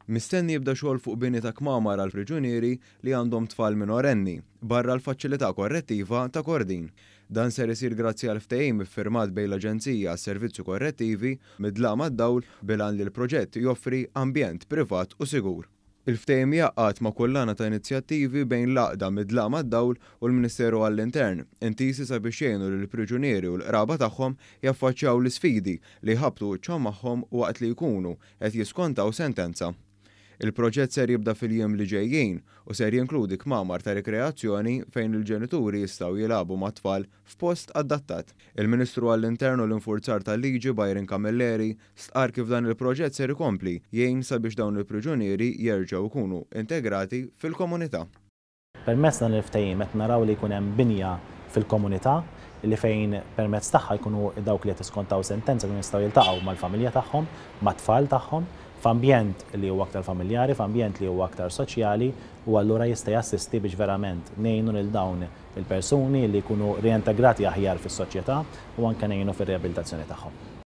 Mistenni jibda xogħol fuq bini ta' kmamar għal priġunieri li għandhom tfal minorenni, barra l-Faċilità Korrettiva ta' Kordin. Dan ser isir grazzi għal ftehim iffirmat bejn l-Aġenzija għas-Servizzi Korrettivi Mid-Dlam għad-Dawl bil-għan li l-proġett joffri ambjent privat u sigur. Il-ftehim jgħaqqad ma' kullana ta' inizjattivi bejn l-Għaqda Mid-Dlam għad-Dawl u l-Ministeru għall-Intern, intiżi sabiex jgħinu lill-priġunieri u l-qraba tagħhom jaffaċċjaw l-isfidi li jħabbtu wiċċhom magħhom waqt li jkunu qed jiskontaw sentenza. Il-proġett ser jibda fil-jiem li ġejjin u ser jinkludi kmamar ta' rikreazzjoni fejn il-ġenituri jistgħu jilagħbu mat-tfal f'post adattat. Il-Ministru għall-Intern u l-Infurzar tal-Liġi Byron Camilleri stqarr kif dan il-proġett ser ikompli jgħin sabiex dawn il-priġunieri jerġgħu jkunu integrati fil-komunità. Permezz dan il-ftehim qed naraw li jkun hemm binja fil-komunità li fejn permezz tagħha jkunu dawk li qed iskontaw sentenza jkunu jistgħu jiltaqgħu mal-familja tagħhom, mat-tfal tagħhom, f'ambjent li huwa aktar familjari, f'ambjent li huwa aktar soċjali u allura jista' jassisti biex verament ngħinu lil dawn il-persuni li jkunu reintegrati aħjar fis-soċjetà u anke ngħinu fir-riabilitazzjoni tagħhom.